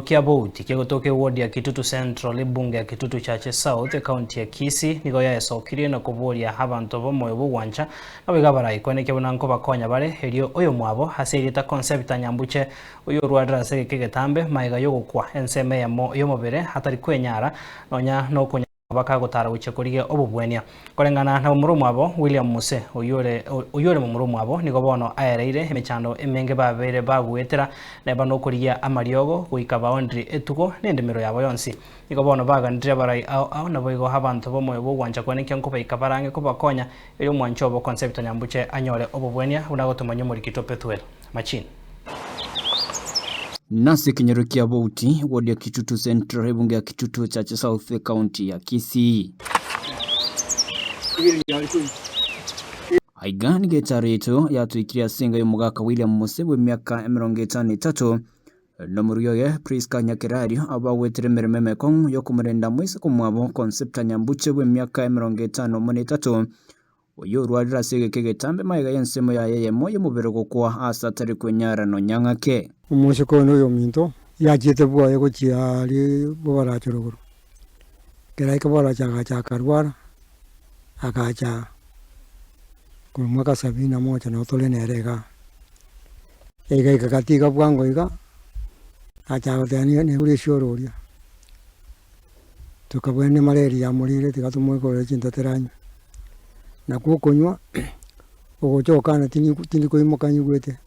ekenyoro kia Bouti kegotoka eward ya Kitutu Central ebunge ya Kitutu Chache South ekaunti ya Kisii nigo yaesokirie na koboria abanto b'omoyo bw'ogwancha naboigo abarai koenekia buna nkobakonya bare erio oyomwabo ase erieta Concepta Nyambuche oyorwarire ase egeka egetambe magega yogokwa ensemo eyemo y'omobere atari kwenyara nonya nokonya Bakagotara gochia korigia obobwania. Koreng'ana na momura omwabo, William Muse, oyio ore oyio ore momura omwabo, nigo bono aereire emechando emenge babeire bagoetera, neba nokorigia amariogo, goika baonire etugo na endemero yabo yonsi. Nigo bono baganire abarai ao ao, naboigo abanto b'omoyo bw'ogwancha kwane nkobaika barange kobakonya, erio omwancho obo Concepta Nyambuche anyore obobwania buna agotomanyia omorikito Pethuel. Machine. Nase ekenyoro kia Bouti, ward ya Kitutu Central, ebunge ya Kitutu Chache South, ekaunti ya Kisii. Aiga nigo etaaro yaito yatoikirie ase enga y'omogaka William Mose bw'emiaka 53, na omorugi oye Prisca Nyakerario, abwo bagwetire emeremo emekong'u y'okomorenda moiseke omwabo Concepta Nyambuche bw'emiaka 53, Oyio orwarire ase egeka egetambe magega y'ensemo yaye eyemo y'omobere gokwa aase atari kwenyara nonya ng'ake. Omosike oyo noyominto, yachiete bwoye gochia aria bobaracho rogoro. Ekero aika bobaracho agacha akarwara, agacha korwa mwaka sabini na moja nabo tore nere igaa. Egaika gati iga bwango iga, agacha goteba nigo nigure esioro oria. Tokabwenia emalaria yamorire tiga tomoikorere chinto teranywe. Nakwo okonywa, ogocha gokana tindi tindi koimoka nyigwete,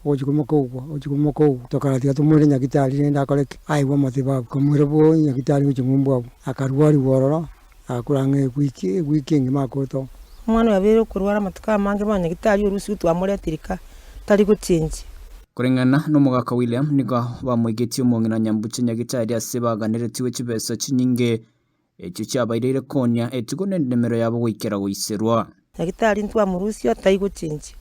ogochi koimoka ogwa, ogochi koimoka ogwa, tokara tiga tomoire nyagetari rende akore ki? Aigwe amatibabu. Tokamoira bwoye nyagetari gochia ng'umbu abwo, akarwariwa ororo, agakora ang'e ewiki, ewiki engima akorete oo. Omwana oyo abeire okorwara amatuko amange bono nyagetari orusiwu twamoretire ka, tari gochenchia. Koreng'ana nomogaka William nigo bamoigetie omong'ina Nyambuche Nyagitari ase baganeretigwe chibesa chinyinge echio chiabaireire konya etugo na endemero yabo goikera goiserwa. Nyagitari ntwamorusia otaigochenchia,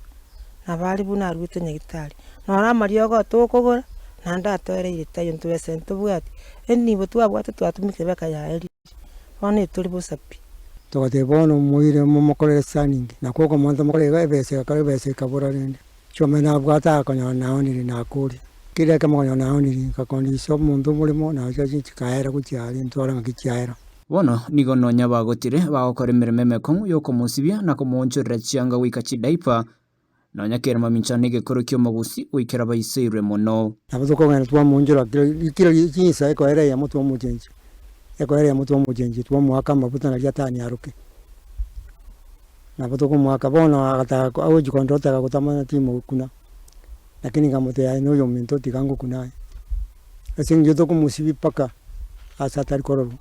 nabo aria buna aruete nyagitari. Noro amariogo tokogora, naende atoereire taiyo ntobesa ntobwati, enibo twabwate twatumekire baka yaerire, bono etore bosa pi. Togateba bono moire momokorere scanning, nakwo okomonto mokore iga ebesa egakora ebesa ekabora rende. Chiombe nabwate akonyora naonire nakoria. Kera ekemo okonyora naonire nkakondisia omonto omoremo nacho chikaera gochia aria ntware ng'aki chiaera. Bono nigo nonya bagotire bagokora emeremo emekong'u y'okomosibia na komoonchorera chianga goika chidaipa, nonya kera mamincha negekoro ki'omogusi goikera baisoirwe mono. Nabo tokogenda twamoonchora kera kera chinsa ekoera eyemo twamochenchia, ekoera eyemo twamochenchia, twamoaka amafuta naria ataniaroke. Nabo tokomoaka bono agataka agochia kondora otaka gotamanya timokuna, lakini nkamotebia aye noyominto tiga ngokune aye. Ase eng'encho tokomosibia mpaka ase atari kororwa,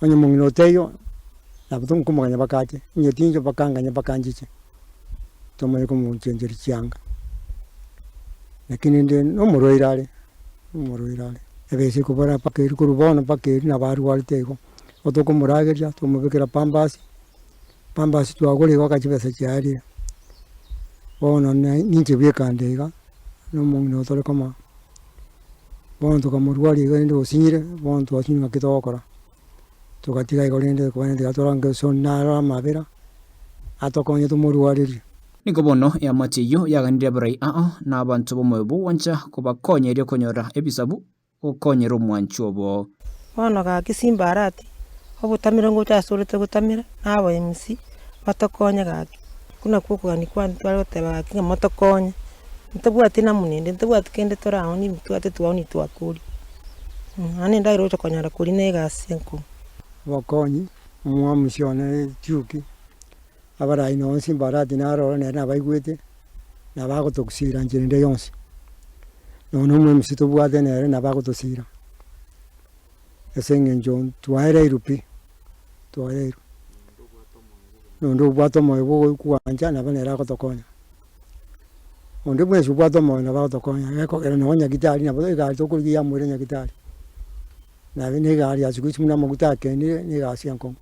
onye omong'ina otaiyo, nabo tokomoganya mpaka ache, onye tinche mpaka nganye mpaka nchiche, tomanye komochencheria chianga. Lakini rende nomorwaire are, nomorwaire are, ebesa ekobora mpaka erio korwa bono mpaka erio nabo arwarete igo. Igo tokomorageria, twamobekera pampers, pampers twagora igo aka chibesa chiarire. Bono ninche bweka nde iga, na omong'ina oyo tore komoa, bono tokamorwaria iga rende osinyire, bono twasinywa ng'aki togokora, togatiga igo rende tiga torange so naro amabera, atokonye tomorwarerie. Nigo bono eamate eyio yaganirie abarai ao na abanto b'omoyo bw'ogwancha kobakonya erio konyora ebisabu gokonyera omwanchwa obo. Bono gaki Simbarati, obotamero ngocha asorete gotamera, na abaemisi batokonye gaki. Okwo nakwo okogania kwane tware goteba gaki ng'a motokonye, ntobwati namuna ende, ntobwati kende toraonie, ntobwate twaonia twakoria. Naende endagera ogocha konyora koria na egasi enkong'u. Obokonyi, omwamusi one Chuki, abarai nonye Simbarati naro nere nabaigwete, nabo agotosira nchera ende yonsi. Nonya omwemisi tobwate nere nabo agotosira, ase eng'encho twaereirwe pi, twaereirwe. Nonde obwate omoyo bwa okoancha nabo nere agotokonya, onde bwensi obwate omoyo nabo agotokonya, gekogera nonye nyagetari nabo egari tokorigia yamoira nyagetari, naende na egari ya siku hizi buna amaguta akenire na egasi enkong'u.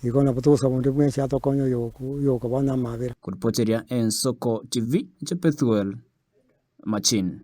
Igo nabo togosaba onde bwensi atokonye oyokoba namabera. Koripoteria Ensoko TV, inche Pethuel Machine.